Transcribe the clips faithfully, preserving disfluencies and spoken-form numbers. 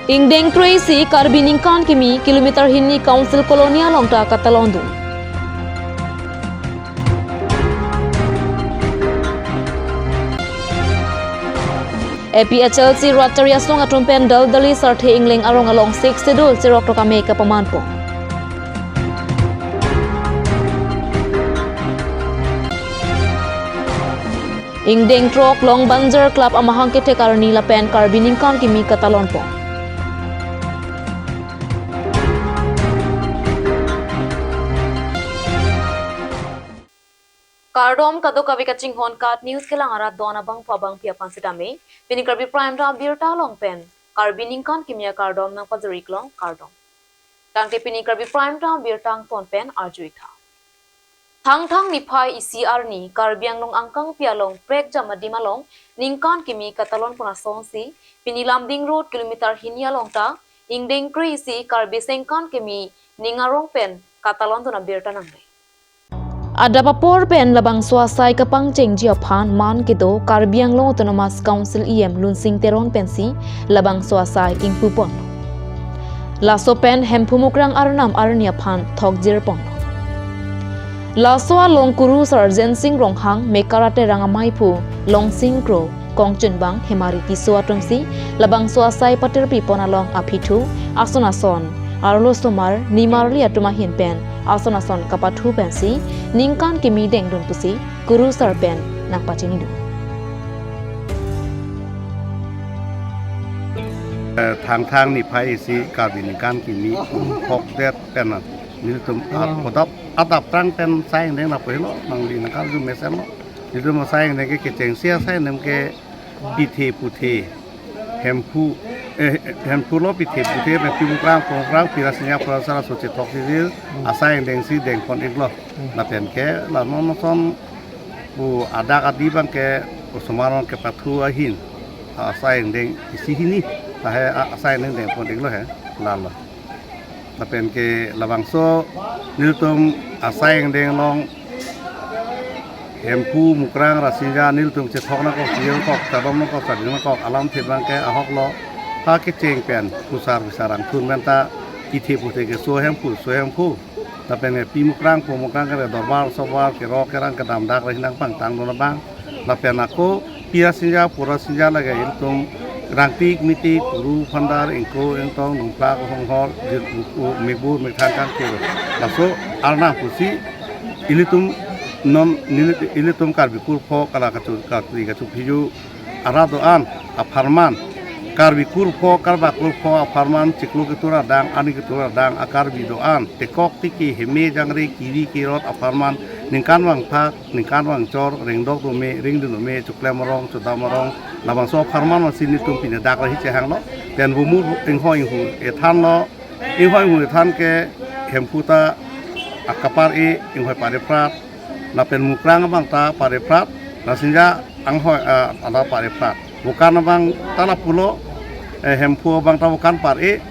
Ingdeng kre-isi Karbi ningkan kimi kilometer hini Council Colony along ta katalondun. A P H L C rat chari asong atum pen Daldali Sarthe Ingleng arong along Sixth Schedule cherok tokame kapamanpon. Ingdeng throk Long Banjar Club amahang kethek arni lapen Karbi ningkan kimi katalonpon. Kardom, kadokave kachinghon KAT News kelang arat don abangphu abangpi aphan sitame, pini Karbi Prime Time abirta along pen Karbi ningkan kimi akardom nangpajir-ik long, kardom. Tangte pini Karbi Prime Time abirta angton pen arju-ik tha. Thangthang niphai isi arni Karbi Anglong angkangpi along prekjam adim along ningkan kimi katalonpon asonsi, pini Lumding Road kilometer hini along ta Ingdeng kre-isi Karbi ningkan kimi ning arong pen katalondun abirta nangle. Adap apor pen labangso asai kapangchengji aphan man kedo Karbi Anglong Autonomous Council E M Lunsing Teron pensi labangso asai ingpupon. Laso pen Hemphu Mukrang Arnam arni aphan thokjirpon. Laso along Kurusar Jensing Ronghang, Mekar Aterang amaiphu Longsing Kro, kongchunbang Hemari Tisso atumsi labangso asai patirpipon along aphi thu ason ason arlosomar nimarli atum ahin pen ason ason kapathu pensi ningkan kimi dengdun pusi Kurusar pen nangpachinidun. Eh, Thangthang niphai isi Karbi ningkan kimi phokdet pen nelitum adap, adap trang pen asai ingdeng lapu helo, nangli nangkarju mesenlo. Nelitum asai ingdeng ke kechengsi asai ingdeng ke pithe puthe, Hemphu, eh, Hemphu lo pithe puthe, Hemphu Mukrang, Mukrang, Pi Rasinja, Pu Rasinja laso chethok chijir asai ingdengsi dengpon-iklo. Lapen ke la non non son pu adak adi abangke osomar abangke pathu ahin asai ingdeng isi hini, lahai a-, asai ingdeng dengpon-iklo he, lalo. Lapen ke labangso nelitum asai ingdeng along Hemphu, Mukrang, Rasinja nelitum chethok nangkok, chijir nangkok, chadom nangkok, chading nangkok, alamthe abangke ahoklo, ha kecheng pen kusar bisar angthun pen ta pithe puthe ke so Hemphu, so Hemphu. Lapen ke Pi Mukrang, Pu Mukrang ke dorbar sobar kerok kerang kedam dak reh nangpangtangdun abang. Lapen ako Pi Rasinja, Pu Rasinja lake ilitum rangtik mitik, kuru phandar, ingkoi ingtong, nungplak honghor, jir uku, mebur methang kangkir, laso arnam pusi ilitum non neli-, ilitum Karbi kurphok kala kachu, kakri kachu phiju arat do-an apharman, Karbi kurphok, Karbak kurphok apharman, chiklo ketur adang, arni ketur adang a-Karbi do-an tekok tiki, heme jangre, kiri kerot apharman, ningkan vangphak, ningkan vangchor, rengdok dome, ringdun dome, choklem arong, chodam arong, labangso apharman masi nelitum pine dak rahi chehanglo. Pen bumur inghoi inghu ethanlo, inghoi inghu ethan ke Hemphu ta akapar-e, inghoi pare phrat, lapen Mukrang abang ta pare phrat, Rasinja anghoi, ah, ala pare phrat. Vokan abang ta lapulo, eh, Hemphu abang ta vokan par-e,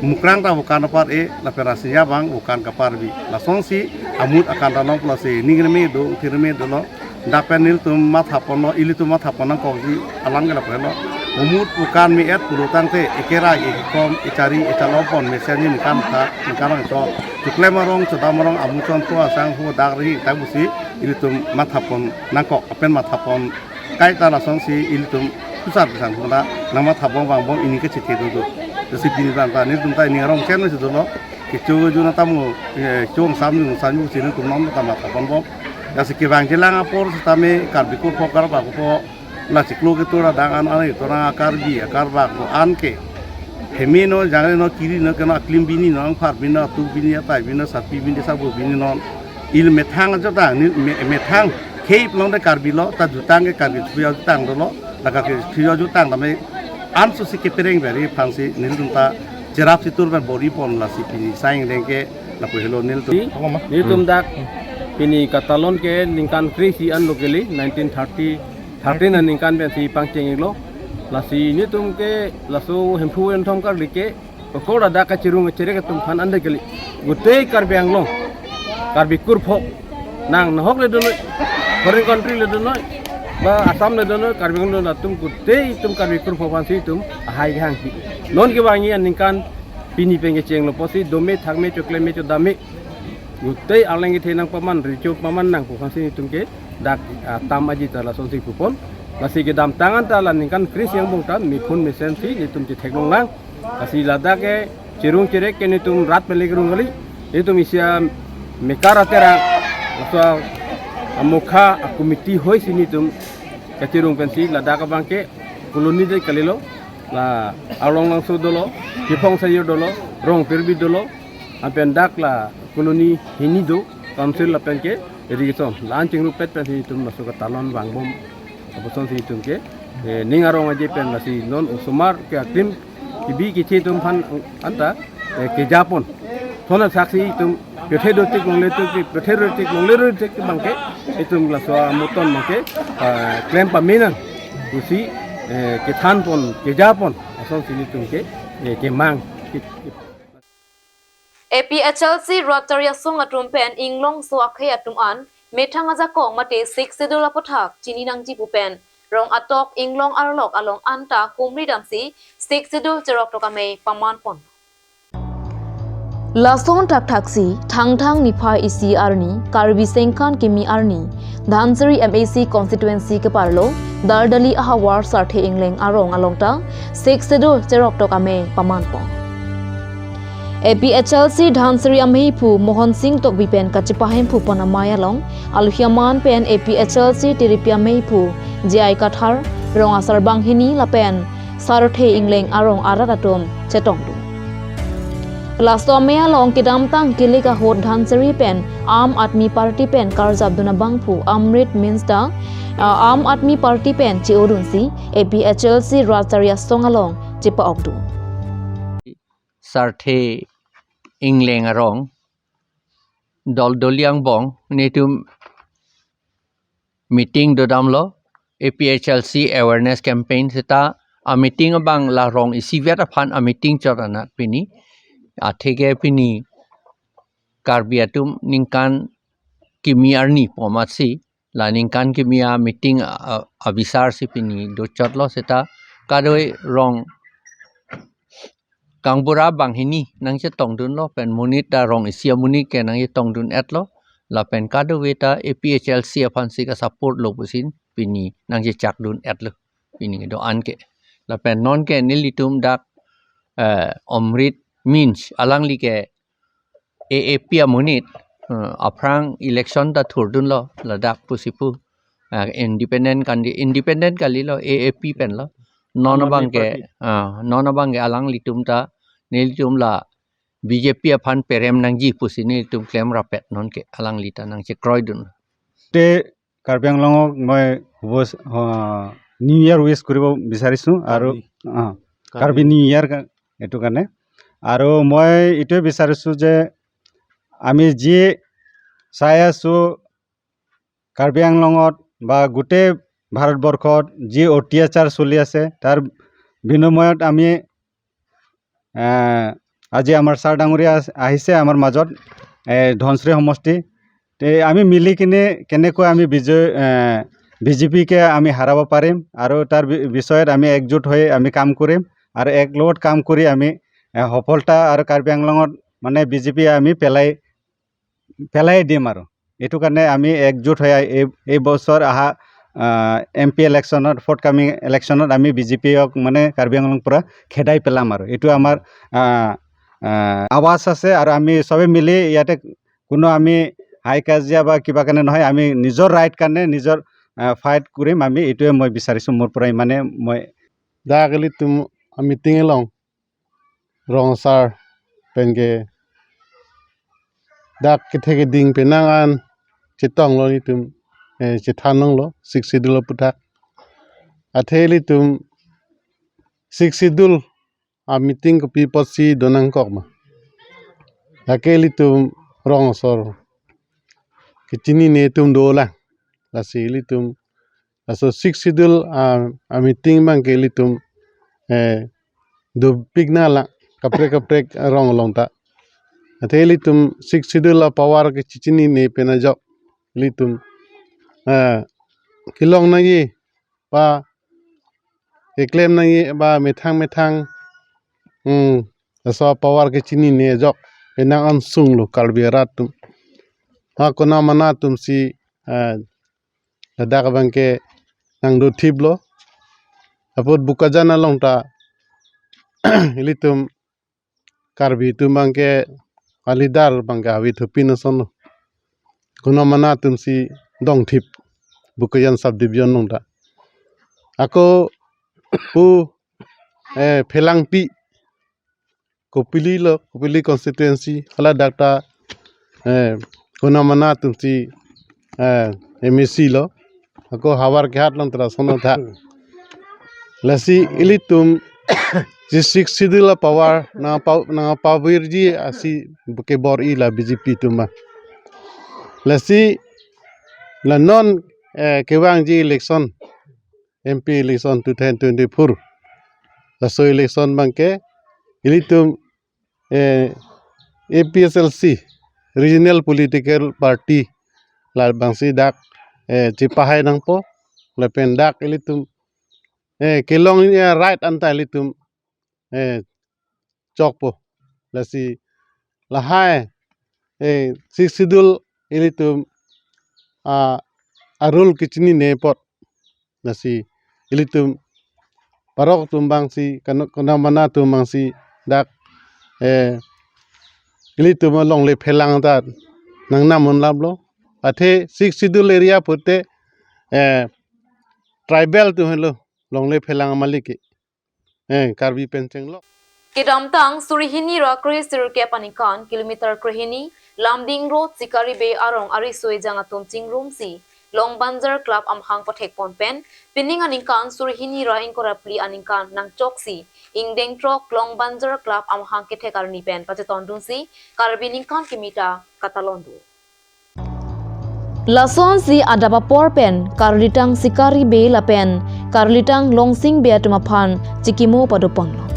Mukrang ta vokan par-e, lapen Rasinja abang vokan kaparbi. Lasonsi amut akan ta longplo si, ning reme do, thir reme dolo. Dak pen nelitum mathaponlo, ilitum mathapon nangkokji alam ke lapu helo. Umut vokan me-et pulo tangte, ekerai, ekekom, echari, echalopon, mesen ningkan tha, ningkan rangchok, choklem arong, chodam arong, amuchon po asang ho dak rahi tang pusi ilitum mathapon nangkok, lapen mathapon kaita lasonsi ilitum kusar bisar punda nangmathapon vangbom, ini kechethe dodo. Lasi pini abang ta nelitum ta ini arong chen si dolo. Kecho juna tamu, eh, chong samjung samjung si nelitum non ta mathaponbom. Lasi kevangjilang apor sitame Karbi kurphok, Karbak kurphok, la chiklo ketur adang an, an ito na Karbi, Karbak do-an ke, heme no, jangre no, kiri no, keno aklim bini no, angphar bini no, atuk bini, atai bini no, sarpi bini, sarbur bini non. Il methang ajutang, ni me-, methang khei plong de Karbi lo, ta jutang ke Karbi thuya jutang dolo, lake thuya jutang tame anso si kepereng beri aphansi nelitum ta cherap situr pen bor-ipon, lasi pini asai ingdeng ke lapu helo nelitum. Nelitum dak pini katalon ke ningkan kre-isi anlo kali, nineteen thirty, thirteen aningkan pensi pangcheng-iklo. Lasi nelitum ke laso Hemphu Enthom karli ke kokor ada kachirung kachere atum aphan ande kali. Gutei Karbi Anglong, Karbi kurphok, nang nahok le dunoi, foreign country le dunoi, ba Assam le dunoi, Karbi Anglong atum gutei itum Karbi kurphok aphansi itum ahai kehangpi. Non kevangji aningkan pini pen kechenglo pusi dome thakme chokleme chodame gutei arleng kethe nangpaman recho paman nangpo aphansi netum ke dak, ah, tam aji ta lasonsi pupon. Lasi kedamtang anta la ningkan kre-isi angbong ta mephun mesensi netum chetheklong lang. Lasi ladak ke cherung cherek ke netum rat pen le kerung kali. Netum isi amekar aterang, laso amokha a-committee hoi si netum kacherung pensi ladak abang ke colony de kalilo. La Arlong Langso dolo, Kiphong Sayur dolo, Rong Pirbi dolo, lapen dak la colony hini do, council lapen ke irrigation. La-an chingrupet pensi netum laso katalon vangbom. Apusonsi netum ke, eh, ning arong aje pen lasi non osomar ke aklim kebi keche atum aphan anta, eh, kejapon. Thon asaksi itum kethe dotik longle tik, kethe dotik longle tik abang ke itum laso amuton abang ke, eh, klem pamenang pusi, eh, kethanpon, kejapon asonsi netum ke, eh, kemang. A P H L C rat chari asong atum pen inglongso akhei atum an methang ajakong mate Sixth Schedule aputhak chini nangji pu pen rong atok inglong arlok along anta humri damsi Sixth Schedule cherok tok amei pamanpon. Lason thakthaksi Thangthang niphai isi arni Karbi Sengkan kimi arni Dhansiri M A C constituency keparlo Dardali ahavar Sarthe Ingleng arong along ta Sixth Schedule cherok tok amei pamanpon. A P H L C Dhansiri ameiphu Mohon Sing Tokbi pen kachepahemphu pon amei along alohi aman pen A P H L C Tiripi ameiphu J I Kathar, rong asar banghini lapen Sarthe Ingleng arong arat atum chetongdun. Laso amei along kedamtang kilik ahut Dhansiri pen Aam Aadmi Party pen karjapdun abangphu Amrit Minsta, ah, Aam Aadmi Party pen che-odunsi A P H L C rat chari asong along chepa-okdun. Sarthe Ingleng arong Daldali angbong netum meeting dodamlo, A P H L C awareness campaign seta ameeting abang la rong isivet aphan ameeting chot anat pini. Atheke pini Karbi atum ningkan kimi arni pu amatsi la ningkan kimi ameeting a, a, abisarsi pini dochotlo seta kadoi rong kangbura banghini nangchetongdunlo pen monit ta rong isi amonit ke nangchetongdun-etlo lapen kadokave ta A P H L C aphansi ka-support lo pusi pini nangchechakdun-etlo pini do-an ke. Lapen non ke nelitum dak, eh, Amrit Minsta alangli ke A A P amonit, eh, aphrang election ta thurdunlo ladak pusi pu, eh, independent kandi-, independent kalilo, A A P penlo. Non Aam Aadmi abang ke, Party. Ah, non abang ke alanglitum ta nelitum la B J P aphan perem nangji pusi nelitum klem rapet non ke alangli ta nangchekroidun. Te Karbi Anglong ok moi hubos, ah, New Year wish কৰিব বিচাৰিছো আৰু, Karbi। Ah, Karbi। Karbi New Year কা-, এইটো কাৰণে। আৰু মই এইটোৱে বিচাৰিছো যে আমি যি চাই আছো কাৰ্বি আংলঙত বা গোটেই ভাৰতবৰ্ষত যি অত্যাচাৰ চলি আছে, তাৰ বিনিময়ত আমি, এ, আজি আমাৰ ছাৰ ডাঙৰীয়া আছ-, আহিছে আমাৰ মাজত, এ, ধনশিৰি সমষ্টি। তে আমি মিলি কিনে কেনেকৈ আমি বিজয়, এ, বি জে পিকে আমি হাৰাব পাৰিম আৰু তাৰ বি-, বিষয়ত আমি একজোট হৈ আমি কাম কৰিম আৰু এক লগত কাম কৰি আমি, এ, সফলতা আৰু কাৰ্বি আংলঙত মানে বি জে পি আমি পেলাই পেলাই দিম আৰু। এইটো কাৰণে আমি একজোট হৈ এই, এই বছৰ অহা, আহ, এম পি ইলেকশ্যনত, ফৰ্থ কামিং ইলেকশ্যনত আমি বি জে পিক মানে কাৰ্বি আংলং পৰা খেদাই পেলাম আৰু। এইটো আমাৰ, আহ, আহ, আৱাজ আছে আৰু আমি চবে মিলি ইয়াতে কোনো আমি হাই কাজিয়া বা কিবা কাৰণে নহয়, আমি নিজৰ ৰাইট কাৰণে নিজৰ, আহ, ফাইট কৰিম আমি। এইটোৱে মই বিচাৰিছো, মোৰ পৰা ইমানে মই। Dak ilitum a-meeting along rong asar pen ke dak kethe keding penang an chetonglo ilitum, eh, chethanlonglo Sixth Schedule aputhak. Athe ilitum Sixth Schedule a-meeting kopi apotsi donangkok ma. Lake ilitum rong asor kechinine atum dolang. Lasi ilitum laso Sixth Schedule, ah, a-meeting abang ke ilitum, eh, dopik nanglang kaprek kaprek arong along ta. Athe ilitum Sixth Schedule a-power kechechinine pen ajok ilitum, eh, kelong nangji ba keklem nangji ba methang methang Hmm, laso power kechinine ajok penang angsung lo Karbi arat atum. Ha konamana atum si, eh, ladak abang ke nangdothip lo. Apot Bokajan along ta ilitum Karbi atum abang ke a-leader abang ke avi thupin ason lo. Konamana atum si dongthip Bokajan subdivision along ta. Ako pu, eh, Phelangpi Kopili lo, Kopili constituency, haladak ta, eh, konamana atum si, eh, M A C lo, ako havar kehat along ta lason athak. Lasi ilitum si Sixth Schedule power nangpa-, nangpavirji asi buke bor-i la B J P atum ma. Lasi la non, eh, kevangji election, M P election two thousand twenty-four. Laso election abang ke ilitum, eh, A P H L C, Regional Political Party, labangsi dak, eh, chepahai nangpo, lapen dak ilitum, eh, kelong, eh, right anta ilitum, eh, chokpo. Lasi lahai, eh, Sixth Schedule ilitum, ah, a-rule kechinine apot. Lasi ilitum parok atum abang si, kano-, konamana atum abang si dak, eh, ilitum alongle phelang ta nangnam unlap lo. Athe Sixth Schedule area pute, eh, tribal atum helo longle phelang amalik ke. Eh, Karbi pen chenglok. Kedamtang suri hini ra kre sirkep aningkan, kilometer krehini, Lumding Road, Sikari Bey arong ariso ejang atum chingrumsi Long Banjar Club amahang pathekpon pen, pining aningkan suri hini ra ingkoi ra phli aningkan nangchoksi, ingdeng throk Long Banjar Club amahang kethek arni pen pachetondunsi, Karbi ningkan kimi ta katalon do. Lasonsi adap apor pen karlitang Sikari Bey lapen karlitang Longsing Bey atum aphan chikimo padoponlo.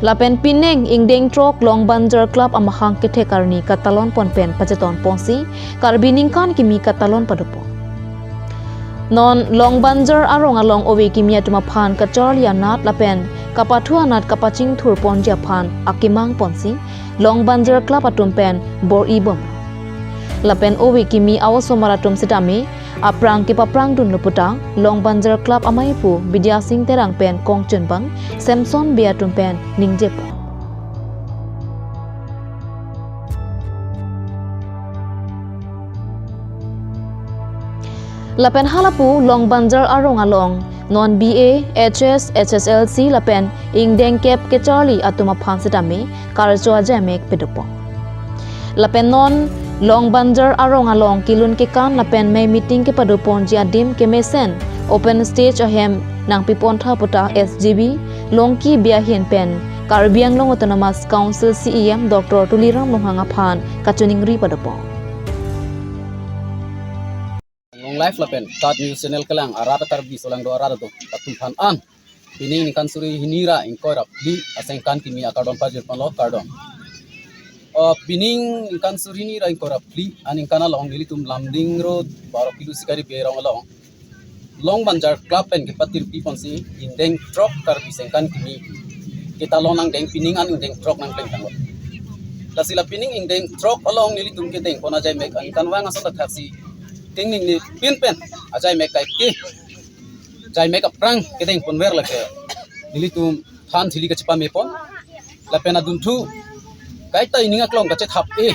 Lapen pining ingdeng throk Long Banjar Club amahang kethek arni katalonpon pen pachetonponsi Karbi ningkan kimi katalon padopon. Non Long Banjar arong along ove kimi atum aphan kacharli anat lapen kapathu anat kapachingthurponji aphan akemangponsi Long Banjar Club atum pen bor-i bom. Lapen ove kimi a-osomar atum sitame aphrang kepaprangdunlo puta Long Banjar Club amei pu Bidya Sing Terang pen kongchunbang Samson Bey atum pen ningjepon. Lapen halapu Long Banjar arong along non B A, H S, H S L C lapen ingdeng kep kecharli atum aphan sitame karcho ajaimek padopon. Lapen non Long Banjar arong along kelun kekan lapen mei meeting kepadoponji adim kemesen open stage ahem nangpipontha puta S G B Longki Bey ahin pen Karbi Anglong Autonomous Council C E M Doctor Tuliram Ronghang aphan kachiningri padopon. Long live lapen Tat News Channel kelang arat Karbi solangdo arat do atum aphan an pining ningkan suri hini ra ingkoi ra phli asengkan kimi akardom pajirponlo, kardom. Oh, pining ningkan suri hini ra ingkoi ra phli aningkan along nelitum Lumding Road baro kilo Sikari Bey arong along Long Banjar Club pen kepatirpiponsi ingdeng throk Karbi sengkan kimi ketalon angdeng pining an ingdeng throk nangplengtanglo. Lasi la pining ingdeng throk along nelitum kedengpon ajaimek aningkanvang ason ta thaksi ting ningnepin pen ajaimek kaike, ajaimek aphrang kedengponver lake nelitum than thili kachepamepon. Lapen adunthu kaita ining aklong kachethap-e,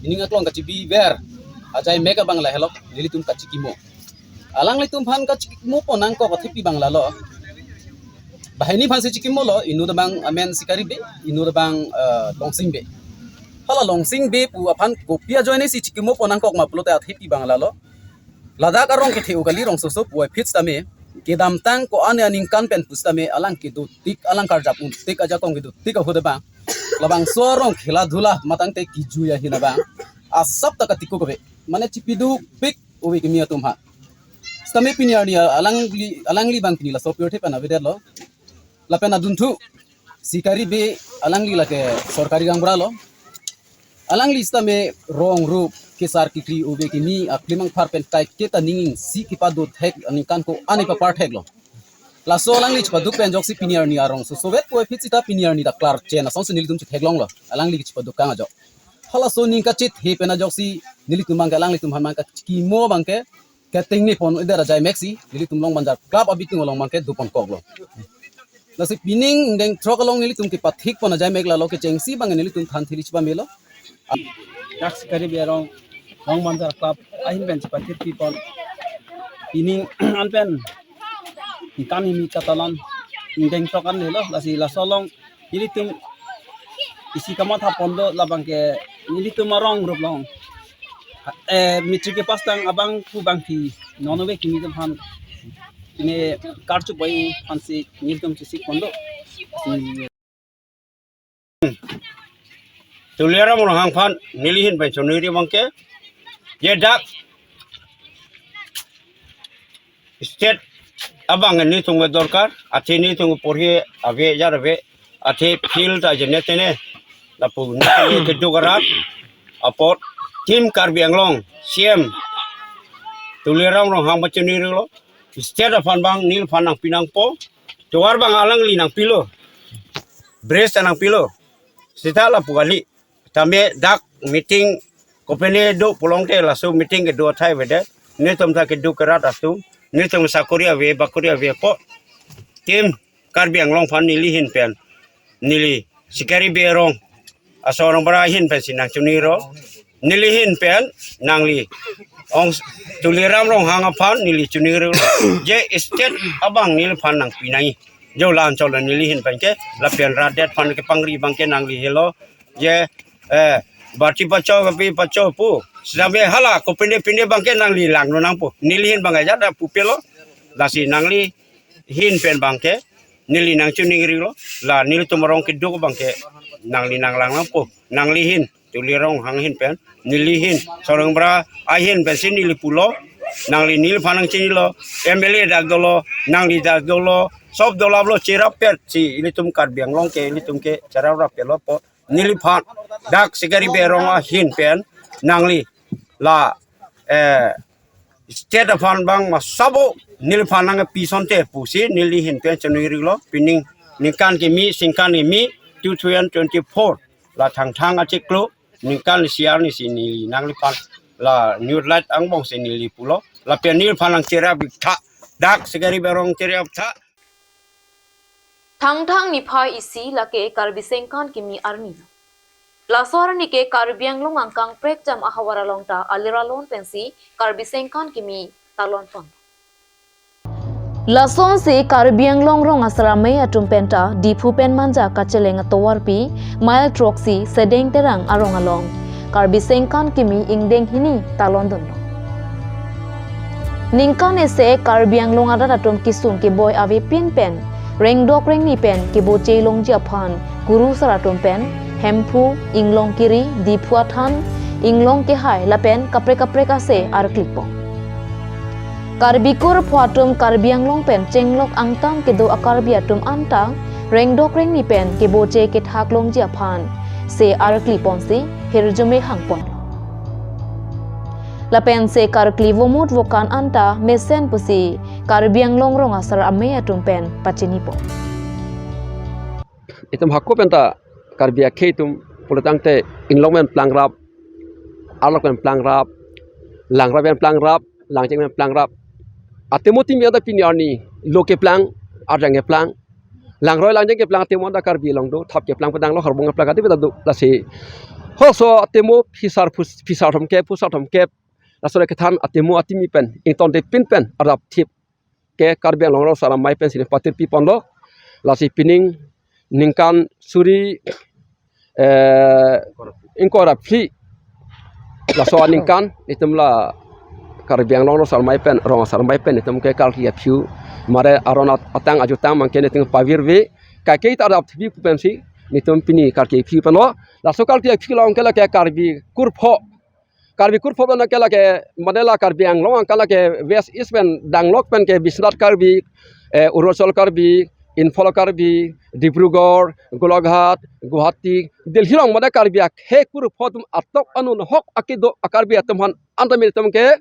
ining aklong kachebiver ajaimek abang lahelo, nelitum kachikimo. Alanglitum aphan kachikimopon nangkok athepi abang lalo. Banghini aphansi chikimolo, inut abang amen Sikari Bey, inut abang, eh, Longsing Bey. Hala Longsing Bey pu aphan kopi ajoinesi chikimopon nangkok ma pulote athepi abang lalo. Ladak arong kethe-o kali rongsoso puvoiphit sitame, kedamtang ko-an aningkan pen pusitame alang kedotik, alang karjap untik, ajakong kedotik ahut abang, labangso arong khela dhula matangte kijui ahin abang asap ta katiko kave. Mane chipidukpik ove kimi atum aphan. Sitame pini arni alangli, alangli abang pini laso pirthe pen avedetlo. Lapen adunthu Sikari Bey alangli lake sorkari gaonbura lo. Alangli sitame rong rup kesar kekri ove kimi aklimang phar pen kaike ta ning ingsi kepado thek aningkan ko-an ipapar theklo. Laso alangli chepaduk pen ajoksi pini arni arongsoso vet pu aphi sita pini arni ta klar chen asonsi nelitum chetheklonglo. Alangli chepaduk kang ajok. Halaso ning kachethe pen ajoksi nelitum abangke alanglitum aphan abangke kimo abangke ketengne pon eder ajai meksi nelitum Longbanjar Club abitung along abangke dopon koklo. Lasi pining ingdeng throk along nelitum kepathik pon ajai mek lalo kechengsi abangke nelitum than thili chepamelo. Dak Sikari Bey arong Longbanjar Club ahin pen chepathik pipon. Pining an pen ningkan hini katalon ingdeng throk an lelo, lasi laso along nelitum isi kamatha pon do labangke nelitum arong rup along. Eh, matric kepass tang abang pu abangpi non ove kimi atum aphan ne karchup bai aphansi nelitum chesik pon do. Tuliram Ronghang aphan neli ahin pen choningri abangke, je dak state abang nelitum dorkar, athe nelitum porhi ave jar ave, athe field ta jene tene lapu nelitum keduk arat apot Team Karbi Anglong C M Tuliram Ronghang aphan choningrilo, state aphan abang neliphan nangpi nangpo, tovar abang alangli nangpilo, brace ta nangpilo, sita lapu kali. Tame dak meeting kopine do pulote laso meeting kedo athai avedet. Netum ta keduk kerat atum, netum sakori ave, bakori ave po. Team Karbi Anglong aphan neli ahin pen, neli Sikari Bey arong asor angbra ahin pensi nangchoningrilo. Neli ahin pen nangli ong Tuliram Ronghang aphan neli choningrilo. Je state abang neliphan nangpi nangji. Jo la-an cholo neli ahin penke lapen rat det aphan kepangri abangke nangli helo. Je, eh, bati pacho kapi pacho pu. Sitame hala kopine pine abangke nangli langno nangpo. Neli ahin abangke jada pupelo. Lasi nangli ahin pen abangke neli nangchoningrilo. La nelitum arong keduk abangke nangli nanglang nangpo. Nangli ahin, Tuliram Ronghang ahin pen, neli ahin, asor angbra ahin pensi neli pulo. Nangli neliphan nangchinilo, M L A dak dolo, nangli dak dolo, sob dolo ablo cherap pet si ilitum Karbi Anglong ke, ilitum ke cherap rap pelo po. Neliphan dak Sikari Bey arong ahin pen nangli la, eh, state aphan abang masabo neliphan nangpi asonte pusi neli ahin pen choningrilo. Pining ningkan kimi, singkan kimi, two thousand twenty-four la Thangthang achiklo ningkan isi arni si neli nangliphan la news light angbong si neli pulo. Lapen neliphan nangcherap tha, dak Sikari Bey arong cherap tha. Thangthang niphai isi lake Karbi sengkan kimi arni. Laso arni ke Karbi Anglong angkang prekjam ahavar along ta alir alon pensi Karbi sengkan kimi talon pon. Lasonsi Karbi Anglong rong asar amei atum penta Diphu pen Manja kacheleng atovarpi mile throksi Sedeng Terang arong along Karbi sengkan kimi ingdeng hini talon dunlo. Ningkan isi Karbi Anglong arat atum kesung keboi avepin pen rengdok rengni pen keboche longji aphan kurusar atum pen Hemphu, Inglong Kiri, Diphu Athan, Inglong Kehai lapen kaprek kaprek ase arklipo. Karbi kur pho atum Karbi Anglong pen chenglok angtan kedo a-Karbi atum anta rengdok rengni pen keboche kethak longji aphan se arkli ponsi hirjume hang ponlo. Lapen se karkli vomut vokan anta mesen pusi Karbi Anglong rong asar amei atum pen pachinipo. Itum hako penta Karbi akhei atum pulotangte inglong pen plangrap, arlok pen plangrap, langrap pen plangrap, langcheng pen plangrap. Atemo timi anta pini arni lo keplang, arjang keplang, langroi langjeng keplang atemo anta Karbi along do, thap keplang pedang lo, harbong keplang ati peta do, lasi. Halaso atemo phisar phus-, phisar thomkep, phusar thomkep, laso le kethan atemo atimi pen, ingtonte pin pen, arap thip ke Karbi Anglong rong asar amei pensi ne patir pi ponlo. Lasi pining ningkan suri, eh, ingkoi ra phli. Laso aningkan itum la Karbi Anglong rong asar amei pen, rong asar amei pen itum ke karkli aphi-u mare aron at-, atang ajutang abangke netum pavirve. Kaike ta arap thip pu pensi netum pini karkli aphi ponlo. Laso karkli aphi along ke lake Karbi kur pho Karbi kur pho abang ke lake, mane la Karbi Anglong angka lake West East pen danglok pen ke Biswanath Karbi, eh, Arunachal Karbi, Imphal Karbi, Dibrugarh, Golaghat, Guwahati, Delhi along mane Karbi akhei kur pho atum atok anun hok akedo a-Karbi atum aphan anta me atum ke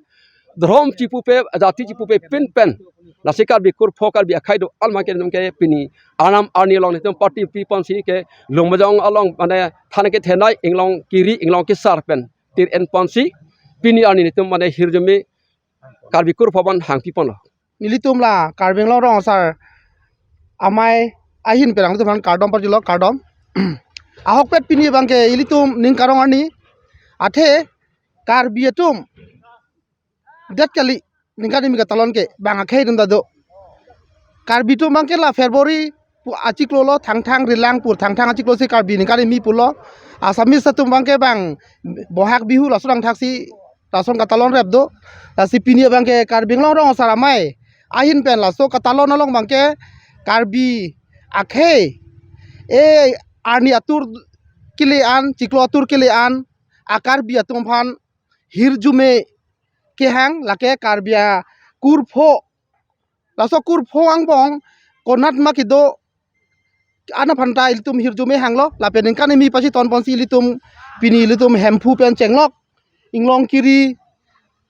Dhrom chipupe, jati chipupe pinpen, lasi Karbi kurpho, Karbi akhei do-an abangke nelitum ke pini Arnam arni along nelitum party piponsi ke Lumbajong along mane than kethenei inglong kiri inglong kesar pen tir enponsi pini arni nelitum mane hirjume Karbi kurpho aphan hangpiponlo. Nelitum la Karbi Anglong Rong Asar Amei ahin pen nanglitum aphan kardom pajirlo, kardom. Ahokpet pini abangke ilitum ning karong arni, athe Karbi atum det kali, ningkan kimi katalon ke bang akhei atum ta do. Karbi atum abangke la February pu achiklo lo, Thangthang Rilang pu Thangthang achiklo si Karbi ningkan kimi pulo. Assamese atum abangke bang Bohag Bihu laso rang thaksi lason katalon rep do. Lasi pini abangke Karbi Anglong Rong Asar Amei ahin pen laso katalon along abangke Karbi akhei, e, arni atur kele-an, chiklo atur kele-an a Karbi atum aphan hirjume kehang, lake Karbi akurpho, laso kurpho angbong konat ma kedo, an aphan ta ilitum hirjume hanglo, lapen ningkan kimi pasitonponsi ilitum pini ilitum Hemphu pen chenglok, inglong kiri,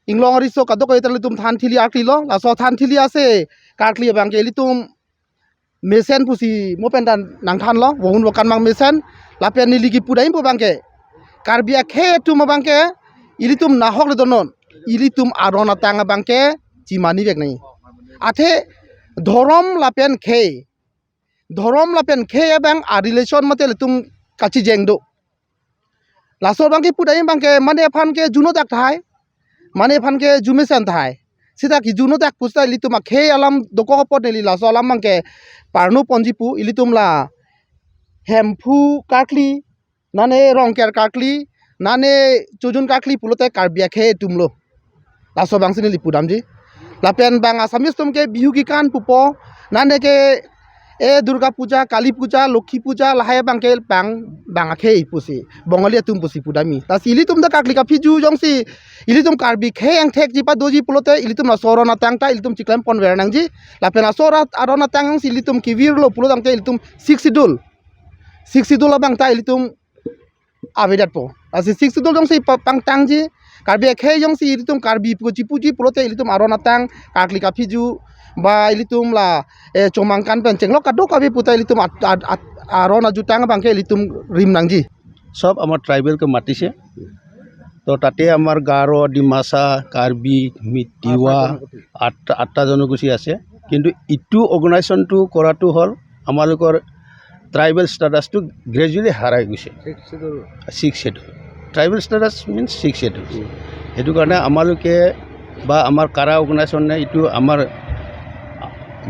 inglong ariso kadokave ta ilitum than thili arklilo, laso than thili ase karkli abangke ilitum mesen pusi mo pen ta nangthanlo, vohun vokan abang mesen, lapen neli kipu dam pu abangke Karbi akhei atum abangke ilitum nahok le donon, ilitum aron atang abangke chimani vek nangji. Athe dhorom lapen khei, dhorom lapen khei abang a relation mate ilitum kachijeng do. Laso abangke pu dam abangke mane aphan ke juno dak thai, mane aphan ke jumesen thai. Sita ki juno dak pusita ilitum akhei alam dokok apot neli laso alam abangke parno ponji pu, ilitum la Hemphu karkli, nane Rongker karkli, nane Chojun karkli pulote Karbi akhei atumlo. Laso abangsi neli pu damji. Lapen bang Assamese atum ke Bihu kikan pupo, nane ke e Durga Puja, Kali Puja, Lokhi Puja lahai abangke bang, bang akhei pusi, Bongali atum pusi pu damji. Lasi ilitum ta karkli kaphiju jongsi ilitum Karbi khei angthek ji padoji pulote ilitum laso aron atang ta ilitum chiklem ponver nangji. Lapen laso aron, aron atang jongsi ilitum kevirlo pulo tangte ilitum Sixth Schedule, Sixth Schedule abang ta ilitum avedetpo. Lasi Sixth Schedule jongsi pa-, pangtangji, Karbi akhei jongsi ilitum Karbi pu chipuji pulote ilitum aron atang, karkli kaphiju, ba ilitum la, e, chomangkan pen chenglok kadokave puta ilitum at-, at-, at-, aron ajutang abangke ilitum rim nangji. সব আমাৰ ট্ৰাইবেলকে মাতিছে। তো তাতে আমাৰ গাৰো, ডিমাচা, কাৰ্বি, মি-, তিৱা, আঠটা, আঠটা জনগোষ্ঠী আছে। কিন্তু ইটো অৰ্গেনাইজেশ্যনটো কৰাটো হ'ল আমালোকৰ ট্ৰাইবেল ষ্টেটাছটো গ্ৰেজুৱেলি হেৰাই গৈছে। Six schedule. Tribal status means six schedule. সেইটো কাৰণে আমালোকে বা আমাৰ কাৰা অৰ্গেনাইজেশ্যনে এইটো আমাৰ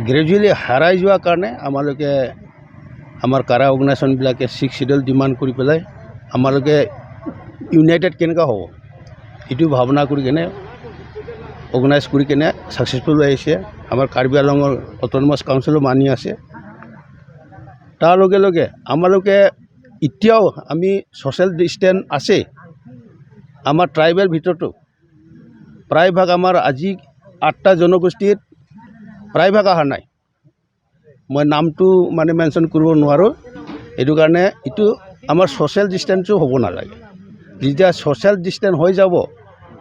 গ্ৰেজুৱেলি হেৰাই যোৱাৰ কাৰণে আমালোকে, আমাৰ কাৰা অৰ্গেনাইজেশ্যনবিলাকে ছিক্স শ্বেডুল ডিমাণ্ড কৰি পেলাই আমালোকে ইউনাইটেড কেনেকুৱা হ'ব, এইটো ভাৱনা কৰি কেনে অৰ্গেনাইজ কৰি কেনে ছাকচেছফুল হৈ আহিছে। আমাৰ কাৰ্বি আংলঙৰ অট'নমাছ কাউন্সিলো মানি আছে। তাৰ লগে লগে আমালোকে এতিয়াও আমি ছ'চিয়েল ডিষ্টেঞ্চ আছে আমাৰ ট্ৰাইবেল ভিতৰতো। প্ৰায়ভাগ আমাৰ আজি আঠটা জনগোষ্ঠীত প্ৰায়ভাগ অহা নাই। মই নামটো মানে মেনশ্যন কৰিব নোৱাৰোঁ। সেইটো কাৰণে এইটো আমাৰ ছ'চিয়েল ডিষ্টেঞ্চো হ'ব নালাগে। যেতিয়া ছ'চিয়েল ডিষ্টেঞ্চ হৈ যাব,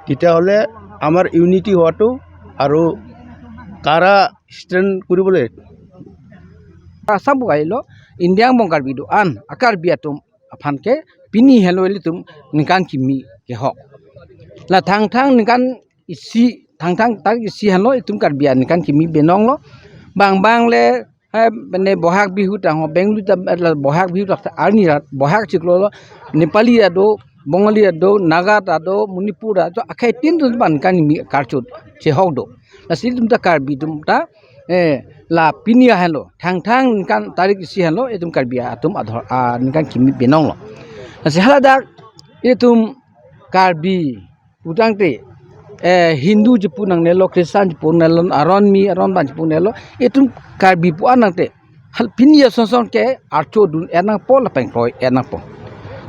তেতিয়াহ'লে আমাৰ ইউনিটি হোৱাটো আৰু কাৰা ষ্ট্ৰেণ্ড কৰিবলৈ Assam bukai lo, India angbong Karbi do-an, a Karbi atum aphan ke pini henlo ilitum ningkan kimi kehok. La Thangthang ningkan isi, Thangthang tarik isi henlo itum Karbi aningkan kimi binong lo. Bang bang le, eh, mane Bohag Bihu tang ho, Bengali ta, eh, la Bohag Bihu tak arni rat, Bohag chiklo lo, Nepali ta do, Bongali ta do, Naga ta do, Manipur ta do, akhei tin tun ban ningkan kimi karchot chehok do. Lasi itum ta Karbi atum ta, eh, la pini ahenlo, Thangthang ningkan tarik isi henlo, itum Karbi atum adhor, ah, ningkan kimi binong lo. Lasi haladak itum Karbi putangte, eh, Hindu chipu nangnelo, Christian chipu nangnelo, aron mi, aron ban chipu nangnelo, itum Karbi pu-an tangte, hal pini ason son ke archo dun-et nangpo, lapen kroi-et nangpo.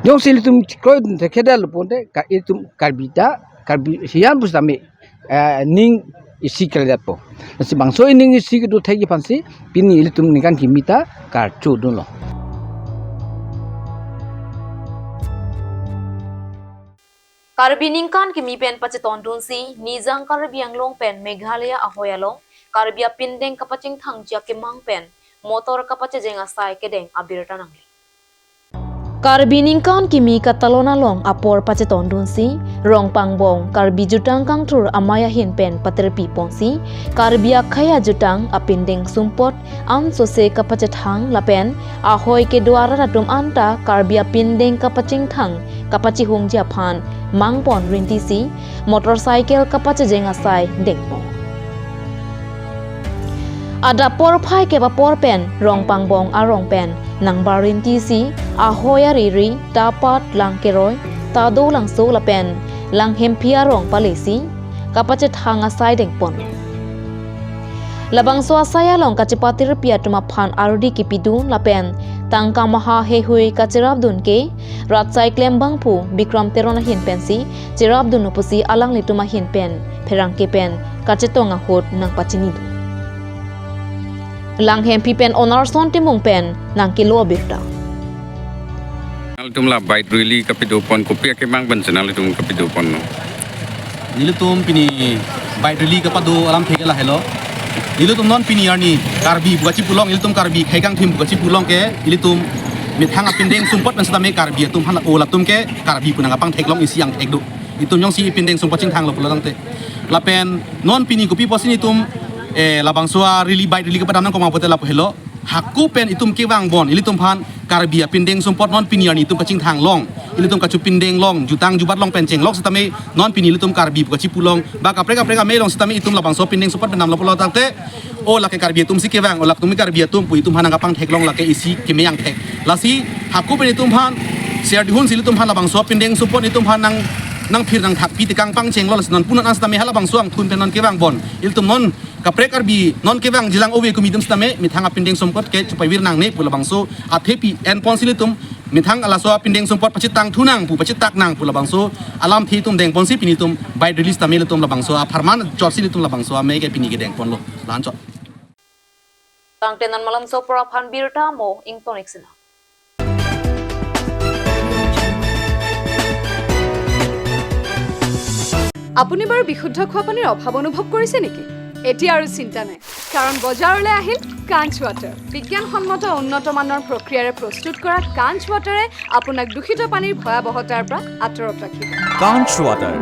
Jongsi ilitum kroidun thekthedetlo pulote, ka itum Karbi ta, Karbi hiyan pusitame, eh, ning isi kledetpo. Lasi bangso ining isi kedo thekji aphansi, pini ilitum ningkan kimi ta karcho dunlo. Karbi ningkan kimi pen pachetondunsi Nijang Karbi Anglong pen Meghalaya ahoi along Karbi apindeng kapachingthangji akemang pen motor kapachejeng asai kedeng abirta nangle. Karbi ningkan kimi katalon along apor pachetondunsi Rongpangbong Karbi Jutang Kangthur amei ahin pen paterpi ponsi Karbi akhei ajutang apindeng sumpot ansose kapachethang lapen ahoi kedo arat atum anta Karbi apindeng kapachingthang kapachihungji aphan mangpon rintisi motorcycle kapachejeng asai dengpon. Adap porphai kep apor pen Rongpangbong arong pen nangbar rintisi ahoi ariri Tapat Langkeroi, Tado Langso lapen Langhemphi arong palesi kapachethang asai dengpon. Labangso asai along kachepatirpi atum aphan ardi kipidun lapen tangka maha heihui kacherapdun ke rat asai klembangphu Bikram Teron ahin pensi cherapdun pusi alanglitum ahin pen pherangke pen kachetong ahut nangpachinidun. Langhemphi pen Onarson Timung pen nangkelo abirta. Nanglitum la bike rally kapidopon, kopi akemang pen si nanglitum kapidopon, no? Nelitum pini bike rally kapado alamthe ke lahelo. Nelitum non pini arni Karbi pu kachipu along, nelitum Karbi akhei kangthim pu kachipu along ke, nelitum methang apindeng sumpot pen sitame Karbi atum hala o latum ke Karbi pu nangkapangtheklong isi angthek do. Itum jongsi pindeng sumpot chingthanglo pulo tangte. Lapen non pini kopi pusi nelitum, eh, labangso a rally, bike rally kapadam nangkok ma pulote lapu helo. Hako pen itum kevang bon, ilitum aphan Karbi apindeng sumpot non pini arni itum kachingthang long, ilitum kachepindeng long, jutang jubat long pen chenglok sitame non pini ilitum Karbi pu kachipu along, ba kaprek kaprek amei along sitame itum labangso pindeng sumpot pen damlo pulo tangte, o lake Karbi atum si kevang, o lake tumi Karbi atum pu itum aphan nangkapangtheklong lake isi keme angthek. Lasi hako pen itum aphan share dihun si ilitum aphan labangso pindeng sumpot itum aphan nang, nangphir nangthakpi tekang pangchenglo, lasi non punat an sitame halabangso angthun pen non kevang bon, ilitum non kaprek Karbi non kevangjilang ove kimi atum sitame methang apindeng sumpot ke chepavir nangne pu labangso athepi enponsi ilitum methang laso apindeng sumpot pachetangthu nang pu, pachetak nang pu labangso alamthe itum dengponsi pini itum bike rally sitame ilitum labangso apharman chotsi ilitum labangso amei ke pini kedengponlo. La-anchot. Tangte non malomso apor aphan birta mo ingtonik sina. আপুনি বাৰু বিশুদ্ধ খোৱা পানীৰ অভাৱ অনুভৱ কৰিছে নেকি? এতিয়া আৰু চিন্তা নাই, কাৰণ বজাৰলৈ আহিল কাঞ্চ ৱাটাৰ। বিজ্ঞানসন্মত উন্নত মানৰ প্ৰক্ৰিয়াৰে প্ৰস্তুত কৰা কাঞ্চ ৱাটাৰে আপোনাক দূষিত পানীৰ ভয়াৱহতাৰ পৰা আঁতৰত ৰাখিব। Kanch Water.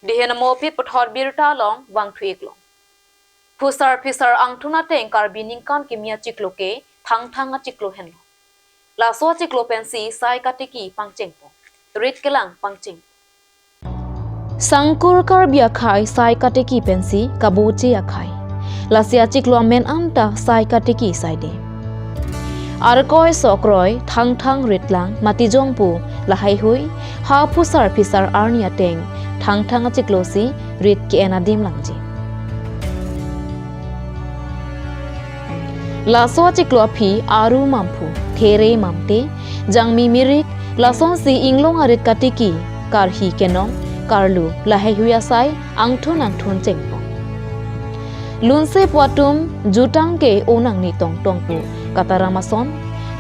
Dihen mo phit puthot birta along vangthu-ik long. Phusar phisar angthun ateng Karbi ningkan kimi achiklo ke Thangthang achiklo henlo. Laso achiklo pensi sai katiki pangchengpo, rit kelang pangcheng. Sangkur Karbi akhei sai katiki pensi kaboche akhei. Lasi achiklo amen anta sai katiki saide. Arkoi sokroi Thangthang ritlang matijong pu laheihui ha phusar phisar arni ateng Thangthang achiklo si rit ke-en adim langji. Laso achiklo aphi aru mamphu, there mamte, jangmi mirik, lasonsi inglong arit katiki, karhi kenong, karlu, laheihui asai angthun angthun chengpo. Lunse pu atum jutang ke onang ni tongtong pu kataram ason,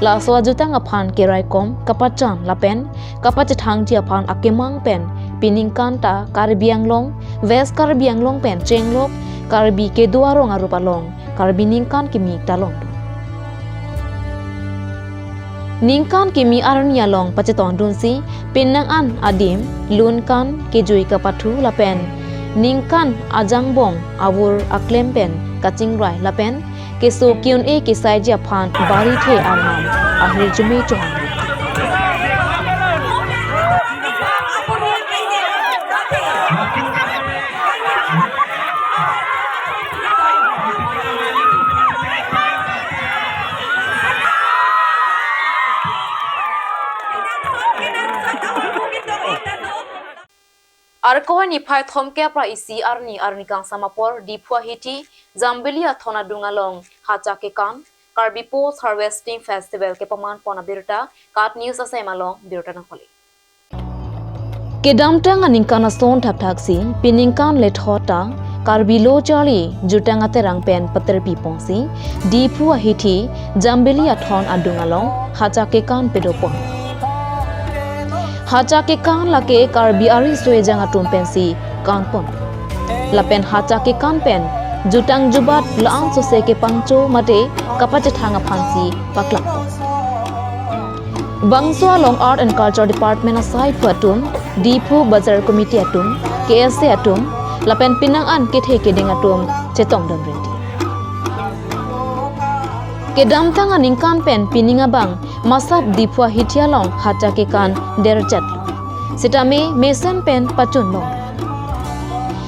laso ajutang aphan keraikom kapachan lapen kapachethangji aphan akemang pen pini ningkan ta Karbi Anglong, West Karbi Anglong pen chenglok Karbi kedo arong arup along Karbi ningkan kimi ta longdun. Ningkan kimi arni along pachetondunsi penang an adim lun kan kejui kapathu lapen ningkan ajangbong avur aklem pen kachingrai lapen keso ke-un-e kesaiji aphan barithe arnam ahirjume chohang. Arkoi niphai thomkep ra isi arni, arni kangsam apor Diphu ahithi Jambili athon adung along hacha kekan Karbi Post Harvesting Festival kepaman pon abirta KAT News asai malong birta nangpale. Kedamtang aningkan ason thakthak si pini ningkan lethot ta Karbi Lo Charli Jutang Aterang pen paterpi ponsi, Diphu ahithi Jambili athon adung along hacha kekan pedopon. Hacha kekan lake Karbi ariso ejang atum pensi kanpon. Lapen hacha kekan pen jutang jubat la-an sose kepangcho mate kapachethang aphansi paklang. Bangso along Art and Culture Department asai phu atum, Diphu Bazar Committee atum, K S A atum, lapen penang an kethe keding atum chetongdam ready. Kedamtang aningkan pen pining abang masap Diphu ahithi along hacha kekan derchat. Sitame mesen pen pachun long.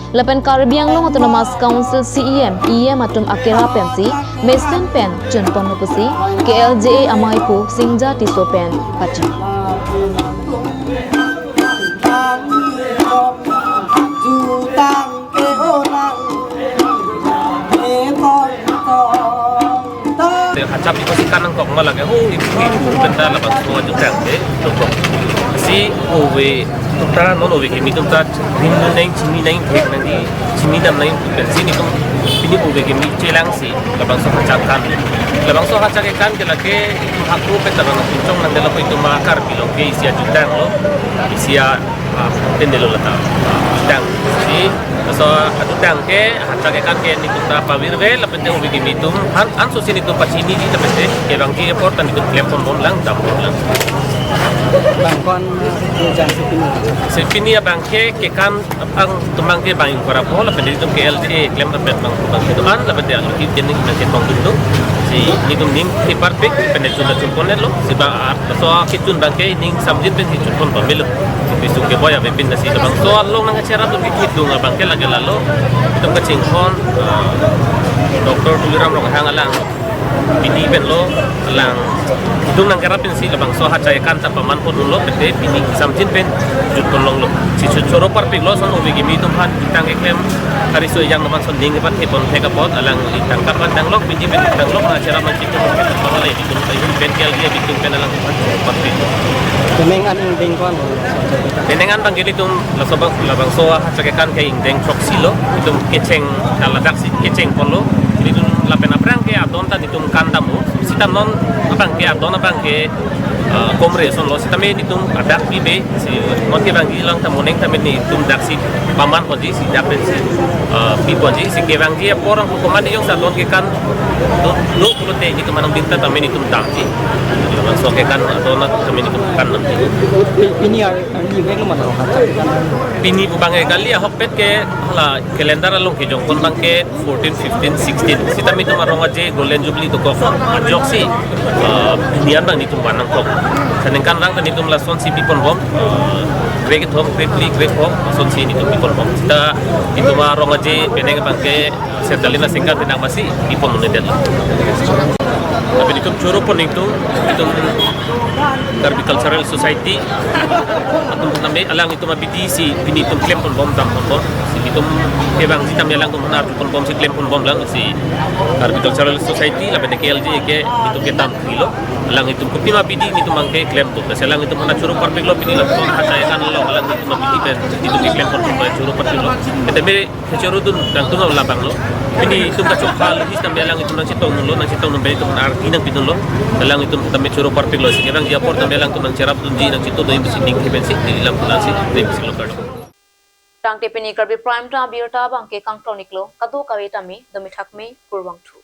Lapen Karbi Anglong Autonomous Council C E M, E M atum akerap pensi mesen pen chunpon pusi K L J A amei pu Singja Tisso pen pachun. Te hachap iko si kanang kok malang ho ibu ibu benda labangso jutang te tokok. Si ove tumta non ove kimi tumta ring neng chimi neng bhek nang di chimi dam neng pensi nitum pini ove kimi chelang si labangso hachap kan. Labangso hachap kekan ke lake itum hakru pen tabang chong nang dela itum akar bilong ke isi ajutang lo. Isi a ah, pen delo lata. Ah, jutang. Si, so, jutang ke, hachap kekan ke nitum ta pavirve, lapen te ove kimi tum, an, anso si nitum pachini di, lapen te, kevangji apor ta nitum klempon bomlang, dambomlang. Bang ko-an, eh, jutang si pini. Si pini abang ke, kekan, abang tum abang ke bang ingkora po, lapen te nitum K L J A klem lapen bang, bang ke do-an, lapen te alo ki, kini, bang ke tong tum. Si, nitum ning, ni parpik, lapen te chun ta chunpon lo, si bang, ah, so, kechun abang ke, ning samjin pen kechunpon pamelo. Bisung ke boya bepin nasi labangso along nangcherap atum bithit dung abang ke lake lalo. Itum kachinghon, ah, Doctor Tuliram Ronghang alang. Pini pen lo alang. Itum nangkerap pensi labangso hachap kekan ta pamanpon lo pete pini samjin pen jutpon longlo. Si chu choro parpik lo son ove kimi atum aphan jutang keklem. Ariso ejang labangso ning kepathepon thek apot alang itang kapan tanglok pini pen tanglok nangcherap nangchitum pahale. Itum pen K L J A itum pen alang. Penang an ingdeng ko-an. Penang an abang ke itum laso abang labangso hachap kekan ke ingdeng throksi lo. Itum kecheng kaladak si kechengpon lo. Itum lapen aphrang ke adon ta itum kandam lo. Sita non abang ke adon abang ke, eh, komre son lo. Sitame itum adak pipe si non kevangji lang ta moning tame itum dak si pamanponji si dak pen si, eh, piponji si kevangji apor ang komat iyong sa adon kekan do do pulote itum anang birta tame itum damji. Laso kekan adon tame itum kandamji. Pi-, pini ar-, arni vek lo mano hachap kekan. Pini pu abang ke kali ahokpet ke hala calendar along kejongpon abang ke fourteen, fifteen, sixteen. Sitame itum arong aje Golden Jubilee dokok ajoksi, eh, pini an abang itum van nangkok. Sa ningkan rang ta itum lason si piponbom, eh, krekethom, krephli, krephongo, lason si itum piponbom. Sita itum arong aje penang abang ke Sertalina Singka tenang masih ipon unit. Tapi itum choro pon itum, itum Karbi Cultural Society atum tame alang itum abidi si pini itum klemponbom damponbom. Si itum kevangji tame alang itum aphan arjuponbom si klemponbom lang si Karbi Cultural Society lapen K L J A ke itum kedam kilo. Alang itum kopi ma abidi itum abang ke klempon. Lasi alang itum aphan choro parpik lo pini lapuson hachap kekan lo alang itum abidi pen itum keklempon choro parpik lo. Tame kechoro dun dangdun labang lo. Pini itum kachokha lo his tame alang itum nangchetong lo, nangchetong lo, itum arti nangpidun lo. Alang itum tame choro parpik lo. Si kevangji apor tame alang itum nangcherap dunji nangchetong dunji si ning kepen si, di lam pulang si, di si lokal. Tangte pini Karbi Prime Time abirta abang ke kangton iklo, kadokave tame, domi thakme, kurvangthu.